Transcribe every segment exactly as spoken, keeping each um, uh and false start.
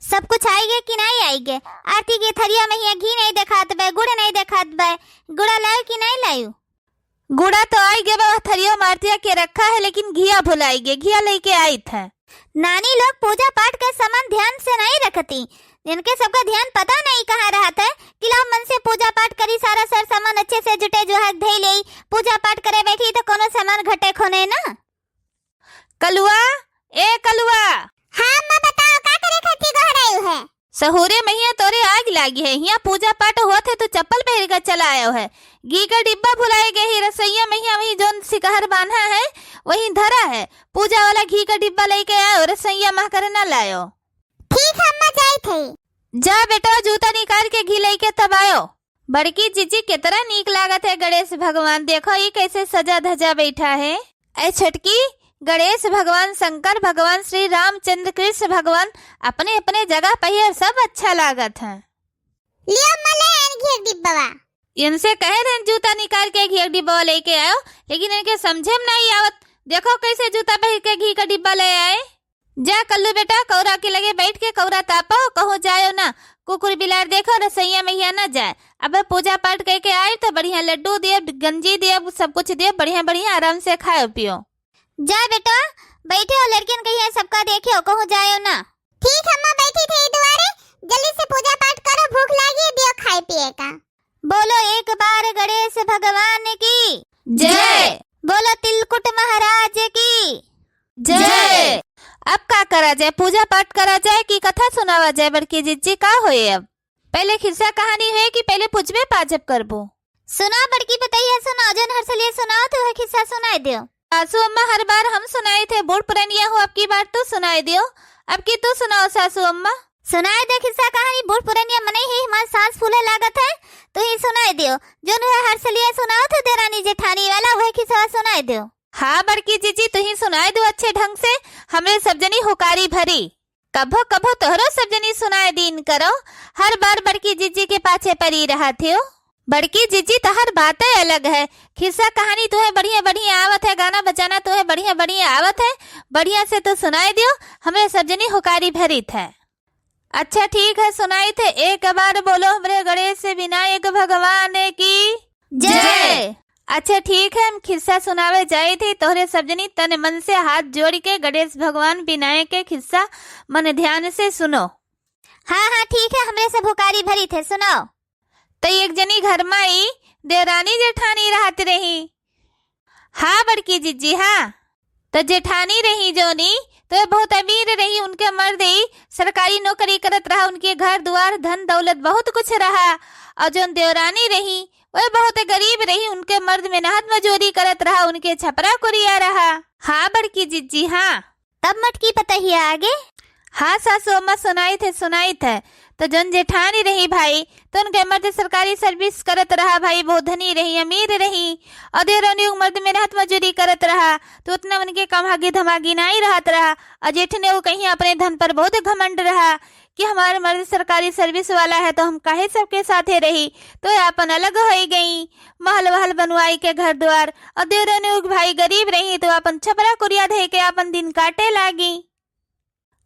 सब कुछ आइगे कि नाहीं आइगे? आरती के थरिया महिया घी नाहीं देखात बे, गुड़ नाहीं देखात बे, गुड़ा लायो कि नाहीं लायो? गुड़ा तो आइगे बा, थरियो मारतिया के रखा है, लेकिन घिया भुलाइगे, घिया लइके आइत है। नानी लोग पूजा पाठ के सामान ध्यान से नाहीं रखती, इनके सबका ध्यान पता नाहीं कहाँ रहत है कि लाओ मन से पूजा पाठ करी, सारा सर सामान अच्छे से जुटे जुहाक धई लेई, पूजा पाठ करे बैठी तो कोनो सामान घटे खोने ना। कलुआ, ए कलुआ। हाँ अम्मा, बताओ, का करे खातिर गोहरायु है? सहुरे महिया तोरे आग लागी है, हियाँ पूजा पाठ होत है, तू चप्पल पहिर के चला आयो है। घी का डिब्बा भुलाए गए ही रसोईया महिया, वही जौन सिकहर बान्हा है, वही धरा है। पूजा वाला घी का डिब्बा लइके आयो, रसोईया मह करे ना लायो। ठीक है अम्मा, जाइत है। जा बेटा, जूता निकाल के घी लइके तब आयो। बड़की जिज्जी, केतना नीक लागत है गणेश भगवान, देखो ई कैसे सजा धजा बैठा है। ऐ छोटकी, गणेश भगवान, शंकर भगवान, श्री रामचंद्र कृष्ण भगवान अपने अपने जगह पर ही और सब अच्छा लागत है। लियो अम्मा, ले आइन घी का डिब्बवा। इनसे कहे रहन जूता निकाल के घी का डिब्बवा लइके आयो, लेकिन इनके समझे में नाहीं आवत। देखो कैसे जूता पहिर के घी का डिब्बा ले आए। जा कल्लू बेटा, कौरा के लगे बैठ के कौरा तापो, कहूँ जायो ना। कुकुर बिलार देखो, रसोईया महिया ना जाए। अब पूजा पाठ कइके आए तो बढ़िया लड्डू देब, गंजी देब, सब कुछ देब, बढ़िया बढ़िया आराम से खायो पियो। जा बेटा, बैठे हो लड़कियन कहिया सबका देखे हो, कहूँ जायो ना। ठीक अम्मा, बैठी थे दुआरे, जल्दी से पूजा पाठ करो, भूख लागी, दियो खाए पिए का। बोलो एक बार गणेश भगवान की जय। बोलो तिलकुट महाराज की जय। अब का करा जाए, पूजा पाठ करा जाए कि कथा सुनावा जाए? बड़की जिज्जी, का होए अब? पहले खिस्सा कहानी होए कि पहले पूजबे पाजब करबो? सुनाओ बड़की पतैया, सुनाओ, जौन हर सलिया सुनाओ तो वह खिस्सा सुनाए दियो। सासू अम्मा, हर बार हम सुनाइत है, बूढ़ पुरनिया हो, अब की बार तू सुनाए दियो। अब की तू सुनाओ सासू अम्मा। सुनाए दे खिस्सा कहानी, बूढ़ पुरनिया मनई ही, हमार सांस फूले लागत है, तू ही सुनाए दियो। जौन वह हर सलिया सुनाओ थे देरानी जेठानी वाला, वह खिस्सा सुनाए दियो। हाँ बड़की जिज्जी, तू ही सुनाए दियो अच्छे ढंग से, हमरे सब जनी हुकारी भरी। कभो कभो तोहरो सब जनी सुनाए दीन करो, हर बार बड़की जिज्जी के पाछे परी रहत हो। बड़की जिज्जी, तहर बातें अलग है, खिस्सा कहानी तुहे बढ़िया बढ़िया आवत है, गाना बजाना तुहे बढ़िया बढ़िया आवत है, बढ़िया से तू सुनाए दियो, हमरे सब जनी हुकारी भरित है। अच्छा ठीक है, सुनाइत है, एक बार बोलो हमरे गणेश विनायक भगवान की जय। जय। अच्छा ठीक है, हम खिस्सा सुनावे जाइत ही, तोहरे सब जनी तन मन से हाथ जोड़ के गणेश भगवान विनायक के खिस्सा मन ध्यान से सुनो। हाँ हाँ ठीक है, हमरे सब हुकारी भरित है, सुनाओ। तो एक जनी घर मा ई देवरानी जेठानी रहत रही। हाँ बड़की जिज्जी, हाँ। तो जेठानी रही जौनी, तो ये बहुत अमीर रही, उनके मर्द ई सरकारी नौकरी करत रहा, उनके घर दुआर धन दौलत बहुत कुछ रहा। और जौन देवरानी रही, वह बहुत गरीब रही, उनके मर्द मेहनत मजूरी करत रहा, उनके छपरा कुरिया रहा। हाँ बड़की जिज्जी, हाँ। तब मटकी पतहिया आगे। हाँ सासू अम्मा, सुनाइत है, सुनाइत है। तो जौन जेठानी रही भाई, तो उनके मर्द सरकारी service करत रहा भाई, बहुत धनी रही, अमीर रही। और देवरानी उ मर्द मेहनत मजूरी करत रहा, तो उतना उनके कमागी धमागी नाहीं रहत रहा। और जेठने उ कहीं अपने धन पर बहुत घमंड रहा कि हमार मर्द सरकारी service वाला है, तो हम काहे सबके साथे रही। तो ये अपन अलग होइ गई, महल वहल बनवाई के घर द्वार। और देवरानी उ भाई गरीब रही, तो अपन छपरा कुरिया धइ के अपन दिन काटे लागी।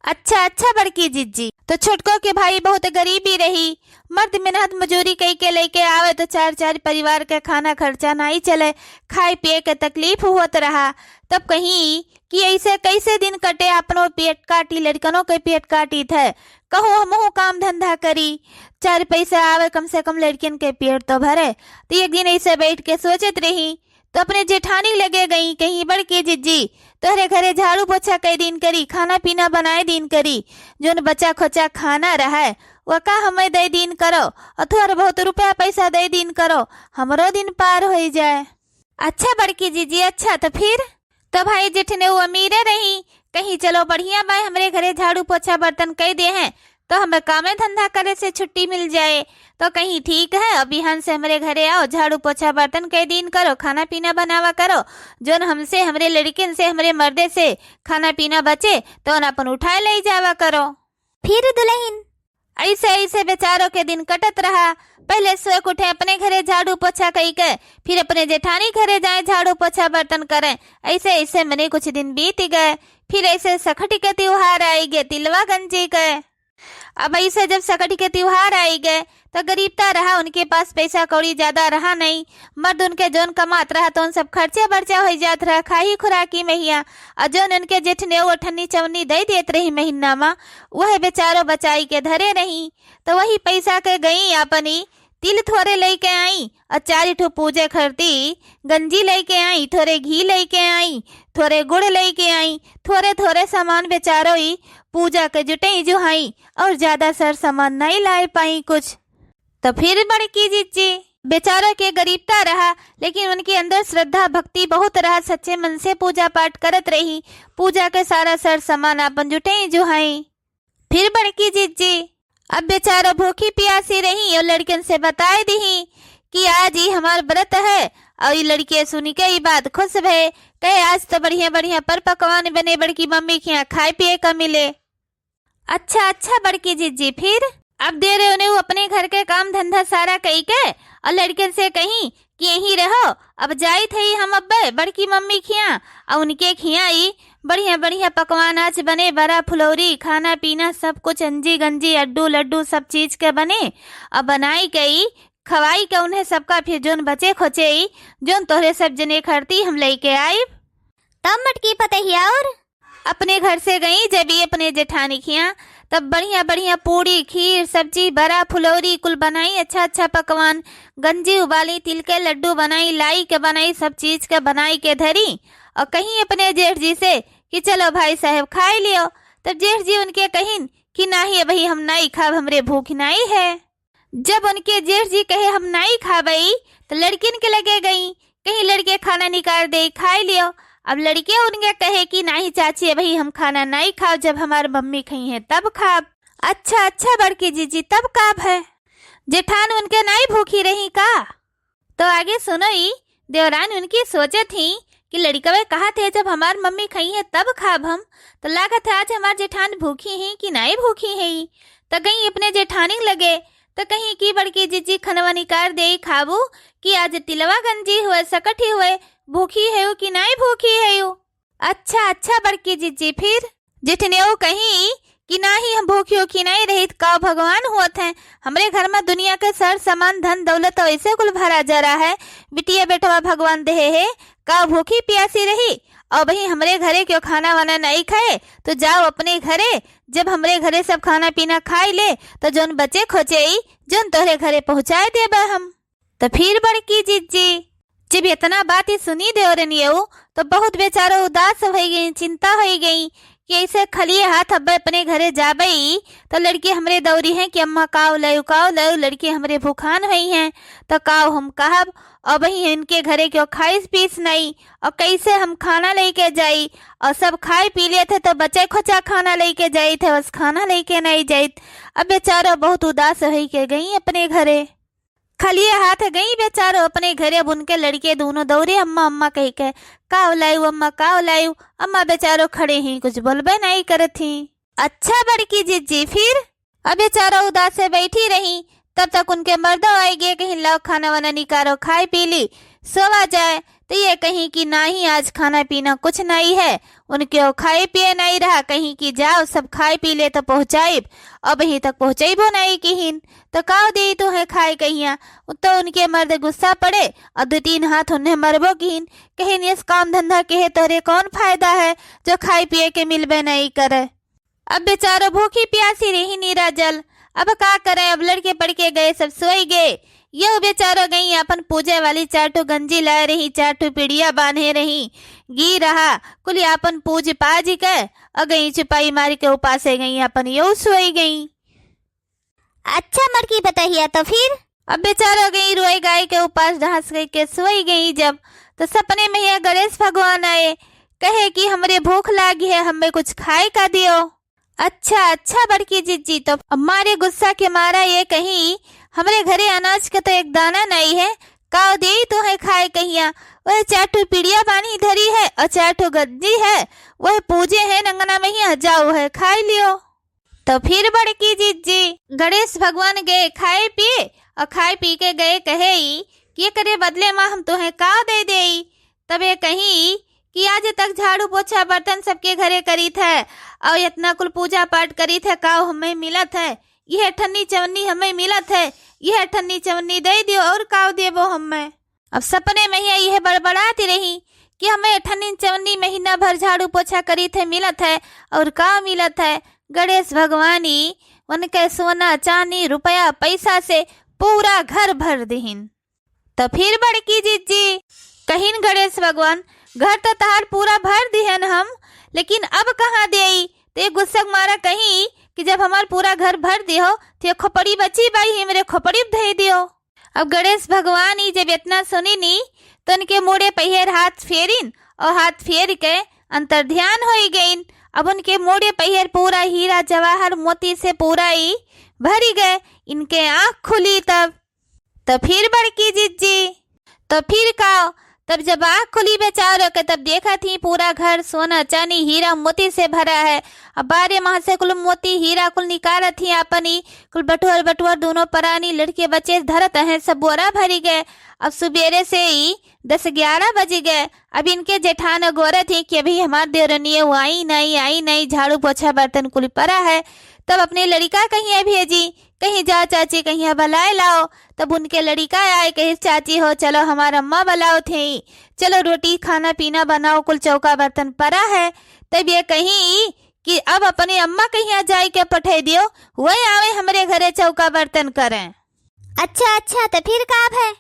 अच्छा, अच्छा बड़की जिज्जी, तो छोटको के भाई बहुत गरीबी रही, मर्द मेहनत मजूरी कई के लइके आवे तो चार चार परिवार के खाना खर्चा नाहीं चले, खाए पिए के तकलीफ होत रहा। तब कहीं कि ऐसे कैसे दिन कटे, अपनो पेट काटी, लड़कनों के पेट काटी थे, कहूँ हमहूँ काम धंधा करी, चार पैसा आवे, कम से कम लड़कियन के पेट तो भरे। तो एक दिन ऐसे बैठ के सोचत रही, तो अपने जेठानी लगे गई, कहीं बड़की जिज्जी, तोहरे घरे झाड़ू पोछा कई दिन करी, खाना पीना बनाए दिन करी, जौन बचा खोचा खाना रहे, वका हमें दे दिन करो, और थोड़ा बहुत रुपया पैसा दे दिन करो, हमरो दिन पार होइ जाए। अच्छा बड़की जिज्जी, अच्छा तो फिर? तो भाई जेठने उ अमीरे रही, कहीं चलो बढ़िया बाय, हमरे घरे झाड़ू पोछा बर्तन कई दे हैं, तो हमें कामे धंधा करे से छुट्टी मिल जाए। तो कहीं ठीक है, अब बिहान से हमरे घरे आओ, झाड़ू पोछा बर्तन कई दिन करो, खाना पीना बनावा करो, जौन हमसे, हमरे लड़किन से, हमरे मर्दे से खाना पीना बचे, तो अपन उठाए ले जावा करो। फिर दुल्हन? ऐसे ऐसे बेचारों के दिन कटत रहा। पहले सोए के उठे अपने घरे झाड़ू पोछा कई के, फिर अपने जेठानी घरे जाए झाड़ू पोछा बर्तन करें। ऐसे ऐसे मने कुछ दिन बीत गए। फिर ऐसे सखटी के त्योहार आई गए, तिलवा गंजी के। अब ऐसे जब सकट के त्योहार आई गए, तो गरीबता रहा, उनके पास पैसा कौड़ी ज्यादा रहा नहीं। मर्द उनके जौन कमात रहा, तौन सब खर्चे बर्चा होइ जात रहा, खाही खुराकी महिया। और जौन उनके जेठनेऊ अठन्नी चवन्नी दे देत रही महीना मा, वह बेचारो बचाई के धरे रही। तो वही पैसा के गई अपनी तिल थोरे लइके आई, और चारि ठो पूजे खरती गंजी लइके आई, थोरे घी लइके आई, थोरे गुड़ लइके आई, थोरे थोरे सामान बेचारो ई पूजा के जुटई जुहाई, और ज्यादा सर सामान नहीं लाए पाई कुछ। तो फिर बड़की जिज्जी, बेचारो के गरीबता रहा, लेकिन उनके अंदर श्रद्धा भक्ति बहुत रहा, सच्चे मन से पूजा पाठ करत रही, पूजा के सारा सर सामान आपन जुटई जुहाई। फिर बड़की जिज्जी, अब बेचारो भूखी प्यासी रही, और लड़कन से बताए दिही कि आज ई हमार व्रत है। और ई लड़के सुनी के ई बात खुश भए, कहे, "आज तो बढ़िया बढ़िया पर पकवान बने, बड़की मम्मी के यहाँ खाए पिए का मिले।" "अच्छा अच्छा बड़की जिज्जी, फिर?" अब देरे उन्हें वो अपने घर के काम धंधा सारा कई के, और लड़कन से कही कि "यहीं रहो, अब जाइत हई हम अब्बे बड़की मम्मी खिया, और उनके खिया ई बढ़िया बढ़िया पकवान आज बने, बरा फुलौरी, खाना पीना सब कुछ, अंजी गंजी, अड्डू लड्डू सब चीज के बने, और बनाई के ई खवाई के उन्हें सबका, फिर जौन बचे खोचे ई, जौन तोहरे सब जने खरती हम लइके आइब।" तब मटकी पतहिया और अपने घर से गई जब ई अपने जेठानी खिया, तब बढ़िया बढ़िया पूड़ी, खीर, सब्जी, बरा, फुलौरी कुल बनाई, अच्छा अच्छा पकवान, गंजी उबाली, तिल के लड्डू बनाई, लाई के बनाई, सब चीज के बनाई के धरी, और कहीं अपने जेठ जी से कि "चलो भाई साहब खाई लियो।" तब जेठ जी उनके कहिन कि "नाही, अबही हम नाई खाब, हमरे भूख नाई है।" जब उनके जेठ जी कहे "हम नाई खाबई", तो लड़किन के लगे गई, कहीं लड़के खाना निकाल दे, "खाई लियो।" अब लड़के उनके कहे कि "नाही चाची, अबही हम खाना नाई खाब, जब हमार मम्मी खइहें तब खाब।" "अच्छा अच्छा बड़की जिज्जी, तब का भय? जेठान उनके नाई भूखी रही का?" तो आगे सुनो ई, देवरान उनकी सोचत ही कि लड़कवे कहत है, "जब हमार मम्मी खइहें तब खाब हम।" तो लागत है आज हमार जेठान भूखी ही कि नाई भूखी ही। तो गई अपने जेठानी लगे, तो कहीं कि "बड़की जिज्जी, खनवा निकार देई खाबू, कि आज तिलवा गंजी हुए, सकठी हुए, भूखी हेउ कि नाई भूखी हेउ?" "अच्छा अच्छा बड़की जिज्जी, फिर?" जेठनेऊ कहीं कि "नाही, हम भूखी उखी नाई रहित, का भगवान होत हैं, हमरे घर मा दुनिया के सर सामान धन दौलत ऐसे कुल भरा जरा है, बिटिया बेटवा भगवान देहे है, का भूखी प्यासी रही? अबही हमरे घरे क्यों खाना वाना नाई खाए, तो जाओ अपने घरे, जब हमरे घरे सब खाना पीना खाई ले, तो जौन बचे खोचे ई, जौन तोहरे घरे पहुँचाए देबे हम।" तो फिर बड़की जिज्जी जब इतना बात ही सुनी देवरनियऊ, तो बहुत बेचारो उदास होइ गई, चिंता होइ गई कि ऐसे खलिए हाथ अब्बे अपने घरे जाबई, तो लड़के हमरे दौरी हैं कि "अम्मा काव लायु, काव लायु", लड़के हमरे भूखान होइहें, तो काव हम कहब, अबही इनके घरे क्यों खाइस पीस नाई, और कैसे हम खाना लइके जाई, और सब खाए पी लेत है तो बचे खोचा खाना लइके जाइत है, बस खाना लइके नाई जाइत। अब बेचारो बहुत उदास होइ के गई अपने घरे। खलिए हाथ गई बेचारो अपने घरे। अब उनके लड़के दोनों दौरे, "अम्मा, अम्मा," कहि के, "काव लायु अम्मा, काव लायु?" अम्मा बेचारो खड़े ही, कुछ बोलबे नाई करत ही। "अच्छा बड़की जिज्जी, फिर?" अब बेचारो उदास से बैठी रही। तब तक उनके मर्दो आइ गए, कहीं, "लाओ खाना वाना निकारो, खाए पी ली, सोवा जाए।" तो ये कहीं कि "नाही, आज खाना पीना कुछ नाई है, उनके खाए पिए नाई रहा, कहीं कि जाओ सब खाए पी ले तो पहुँचाइब, अबही तक पहुँचइबो नाई किहिन।" तो काव देई तोहे खाए कहिया? तो उनके मर्द गुस्सा पड़े और दो तीन हाथ उन्हें मरबो किहिन। कहिन, "यस काम धंधा के है तोरे कौन फायदा है जो खाए पिए के मिलबे नहीं करे?" अब बेचारो भूखी प्यासी रही नीरा जल। अब का करे, अब लड़के पड़ के गए, सब सोई गए। यो बेचारो गई अपन पूजे वाली चार ठो गंजी लाए रही, चार ठो पीड़िया बांधे रही, घी रहा, कुल अपन पूज पाज के और गई चुपाई मार के उपासे गई अपन यो सोई गई। अच्छा मटकी पतहिया, तो फिर? अब बेचारो गई रोए गाय के उपास ढांस गई के सोई गई जब, तो सपने में ये गणेश भगवान आए, कहे कि "हमरे भूख लागी है, हमें कुछ खाए का दियो।" "अच्छा, अच्छा बड़की जिज्जी।" तो अब मारे गुस्सा के मारा ये कही, "हमरे घरे अनाज के तो एक दाना नहीं है, काव देई तोहे खाए कहिया? वह चार ठो पीड़िया बांधी धरी है और चार ठो गंजी है, वह पूजे है नंगना मैया, जाओ है खाए लियो।" तो फिर बड़की जिज्जी गणेश भगवान गए खाए पिए और खाए पी के गए कहे ई कि "एकरे बदले मा हम तोहे काव दे देई?" तबे कही कि आज तक झाड़ू पोछा बर्तन सबके घरे करीत है और इतना कुल पूजा पाठ करीत है, काव हमें मिलत है? यह ठन्नी चवन्नी हमें मिलत है, यह ठन्नी चवन्नी दे दियो और काव देबो हमें? अब सपने में ही यह बड़बड़ाती रही कि हमें ठन्नी चवन्नी महीना भर झाड़ू पोछा करीत है मिलत है और काव मिलत है? गणेश भगवान ही उनके सोना चांदी रुपया पैसा से पूरा घर भर दिहिन। त फिर बड़की जिज्जी कहिन, गणेश भगवान, घर त तहार पूरा भर दिहन हम, लेकिन अब कहाँ देई? ते गुस्सा के मारा कही कि जब हमार पूरा घर भर दिहो, तो ये खोपड़ी बची बाई, हमरे खोपड़ी में धई दियो। अब गणेश भगवान ही जब इतना सुनिनी, तो उनके मूड़े पहियर हाथ फेरिन और हाथ फेर के अंतर ध्यान होई गईन। अब उनके मूड़े पहियर पूरा हीरा जवाहर मोती से पूरा ही भरी गए। इनके आँख खुली तब। तो फिर बड़की जिज्जी, तो फिर का? तब जब आँख खुली बेचारो के, तब देखत ही पूरा घर सोना चांदी हीरा मोती से भरा है। अब बारे माँ से कुल मोती हीरा कुल निकारत ही, आपन ही कुल बटुअर बटुअर दोनों परानी लड़के बच्चे धरत हैं, सब बोरा भरी गए। अब सुबेरे से ही दस ग्यारह बज गए। अब इनके जेठान अगोरत ही कि अभी हमार देवरनिये आई नहीं, आई नहीं, झाड़ू पोछा बर्तन कुल परा है। तब अपने लड़िका कहिया भेजी, कहीं जा चाची, कहिया बलाए लाओ। तब उनके लड़िका आए, कहे, "चाची हो, चलो हमार अम्मा बलाओ थे, चलो रोटी खाना पीना बनाओ, कुल चौका बर्तन परा है।" तब ये कहीं कि अब अपने अम्मा कहिया जाए के पठे दियो, वही आवे हमरे घरे चौका बर्तन करें। अच्छा, अच्छा, तो फिर का है?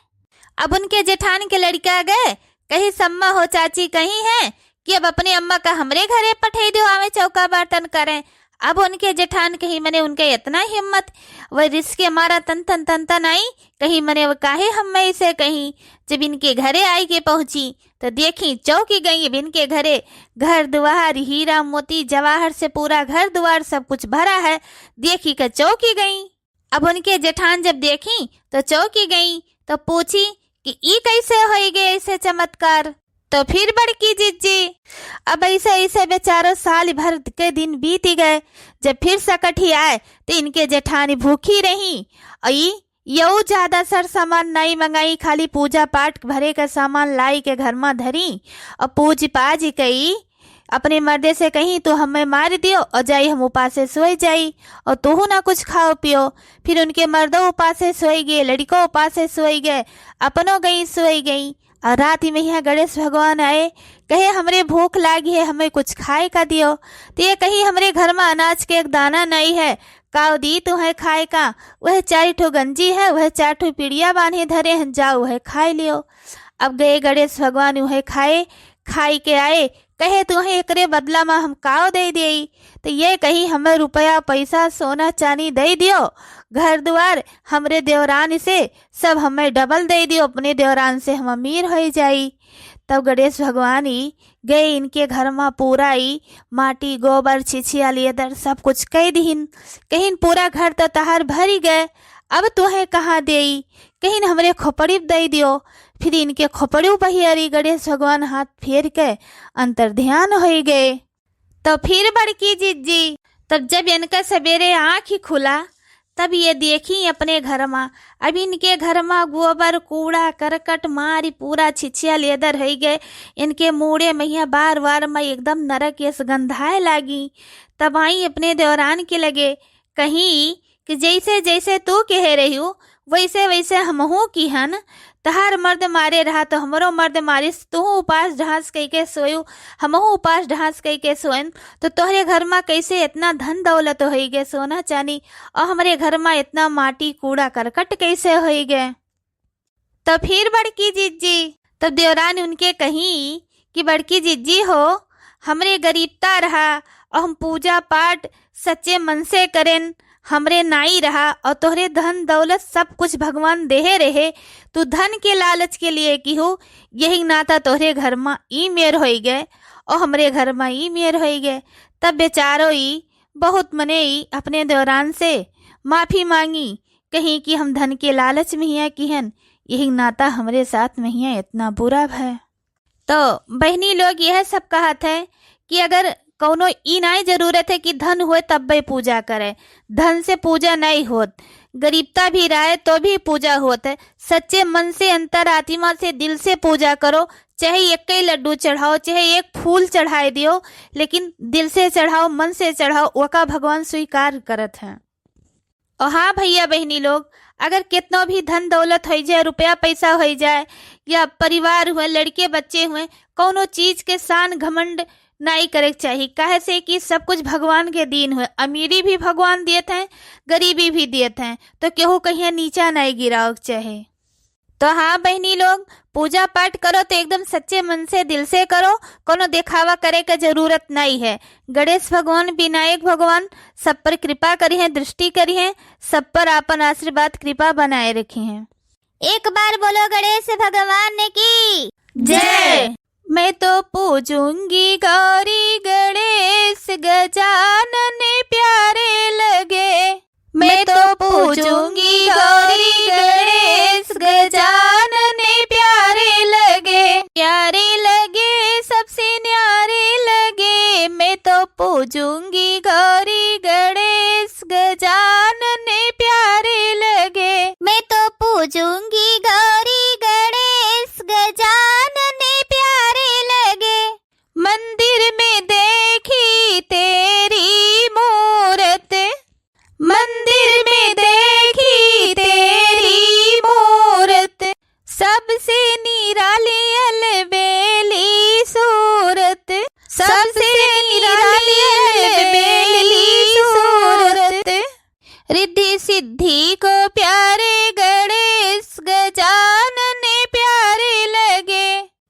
अब उनके जेठान के लड़िका गए, कही, "सम्मा हो चाची कहीं है कि अब अपने अम्मा का हमरे घरे पठे दियो, आवे चौका बर्तन करें।" अब उनके जेठान कही, मने उनके इतना हिम्मत, वह रिस के मारा तन तन तन तन आई, कही, "मने वो काहे हम मैं इसे कही?" जब इनके घरे आई के पहुँची, तो देखी चौकी गई। अब इनके घरे घर दुआर हीरा मोती जवाहर से पूरा घर दुआर सब कुछ भरा है। देखी के चौकी गई। अब उनके जेठान जब देखी तो चौकी गई, तो पूछी कि ई कैसे होई गए ऐसे चमत्कार? तो फिर बड़की जिज्जी, अब ऐसे ऐसे बेचारो साल भर के दिन बीती गए। जब फिर सकठी आए तो इनके जेठानी भूखी रही और ई यऊ ज्यादा सर सामान नाई मंगाई, खाली पूजा पाठ भरे के सामान लाई के घर मा धरी और पूज पाज कई अपने मर्दे से कही, "तू हमें मार दियो और जाई हम उपासे सोई जाई और तोहू ना कुछ खाओ पियो।" फिर उनके मर्दो उपासे सोई गए, लड़िको उपासे सोई गए, अपनो गई सोई गई। और रात में यहाँ गणेश भगवान आए, कहे, "हमरे भूख लागी है, हमें कुछ खाए का दियो।" तो ये कही, "हमरे घर मा अनाज के एक दाना नहीं है, काव दी तुहें खाए का? वह चार ठो गंजी है, वह चार ठो पिड़िया बांधे धरे हैं, जाओ वह खाए लियो।" अब गए गणेश भगवान वह खाए, खाई के आए, कहे, "तुहें एकरे बदला मा हम काव दे देई?" तो ये कही, "हमें रुपया पैसा सोना चांदी दे दियो, घर दुआर हमरे देवरान से सब हमें डबल दे दियो, अपने देवरान से हम अमीर हो जाई।" तब गणेश भगवान ही गए इनके घर मा पूरा ही माटी, गोबर, छिछिया, लेदर सब कुछ कह दिहिन। कहिन, "पूरा घर तो तहार भरी गए, अब तोहे कहाँ देई?" कहिन, "हमरे खोपड़ी दे दियो।" फिर इनके खोपड़ी पहियारी गणेश भगवान हाथ फेर के अंतर ध्यान हो गए। तो फिर बड़की जिज्जी, तब जब इनका सवेरे आँख ही खुला, तब ये देखी अपने घर मा, अब इनके घर मा गोबर, कूड़ा, करकट मारी पूरा छिछिया लेदर हो गए। इनके मूड़े महिया बार बार मा एकदम नरक यस गंधाए लागी। तब आई अपने देवरान के लगे, कही कि जैसे जैसे तू कहे रहियो, वैसे वैसे हमहू किहन। तहार मर्द मारे रहा तो हमरो मर्द मारिस, तू उपास ढांस कइके सोयू, हमहू उपास ढांस कइके सोएन, तो तोहरे घर मा कैसे इतना धन दौलत होई गए, सोना चांदी, और हमरे घर मा इतना माटी कूड़ा करकट कैसे होई गए? तो फिर बड़की जिज्जी, तब देवरान उनके कही कि बड़की जिज्जी हो, हमरे गरीबता रहा और हम पूजा पाठ सच्चे मन से करेन, हमरे नाई रहा और तोहरे धन दौलत सब कुछ भगवान देहे रहे। तू धन के लालच के लिए किहू, यही नाता तोहरे घर मा ई मेर होई गए और हमरे घर मा ई मेर होई गए। तब बेचारो ई बहुत मने ई अपने देवरान से माफी मांगी, कही कि हम धन के लालच महिया किहन, यही नाता हमरे साथ महिया इतना बुरा भय। तो बहिनी लोग यह सब कहत है कि अगर कौनो ई नाई जरूरत है कि धन होए तब्बे पूजा करे, धन से पूजा नहीं होत, गरीबता भी रहे तो भी पूजा होत है। सच्चे मन से, अंतरात्मा से, दिल से पूजा करो, चाहे एक्कै लड्डू चढ़ाओ, चाहे एक फूल चढ़ाए दियो, लेकिन दिल से चढ़ाओ, मन से चढ़ाओ, ओका भगवान स्वीकार करत हैं। और हाँ भैया बहिनी लोग, अगर केतनो भी धन दौलत होइ जाए, रुपया पैसा होइ जाए, या परिवार हुए, लड़के बच्चे हुए, कौनो चीज के शान घमंड नाई करे के चाही, काहे से कि सब कुछ भगवान के दीन हुए। अमीरी भी भगवान दियत हैं, गरीबी भी दियत हैं, तो केहू कहिया नीचा नाई गिरावे के चाही। तो हाँ बहिनी लोग, पूजा पाठ करो तो एकदम सच्चे मन से, दिल से करो, कोनो देखावा करे के जरूरत नाई है। गणेश भगवान, विनायक भगवान सब पर कृपा करिहें, दृष्टि करिहें, सब पर आपन आशीर्वाद कृपा बनाए रखिहें। एक बार बोलो गणेश भगवान की जय। मैं तो पूजूंगी गौरी गणेश गजानन प्यारे लगे। मैं तो पूजूंगी गौरी गणेश गजानन प्यारे लगे, प्यारे लगे, सबसे न्यारे लगे। मैं तो पूजूंगी गौरी गणेश गजानन प्यारे लगे। मैं तो पूजूंगी गौरी गणेश गजानन प्यारे लगे। मंदिर में देखी तेरी मूरत, मंदिर में देखी तेरी मूरत, सबसे निराली अलबेली सूरत, सबसे निराली अलबेली सूरत। रिद्धि सिद्धि को प्यारे गणेश गजानन प्यारे लगे।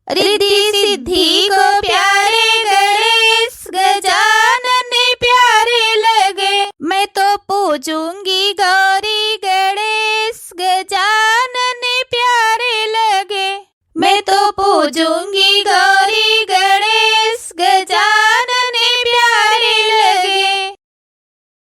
रिद्धि सिद्धि को प्यारे गणेश गजानन प्यारे लगे। मैं तो पूजूंगी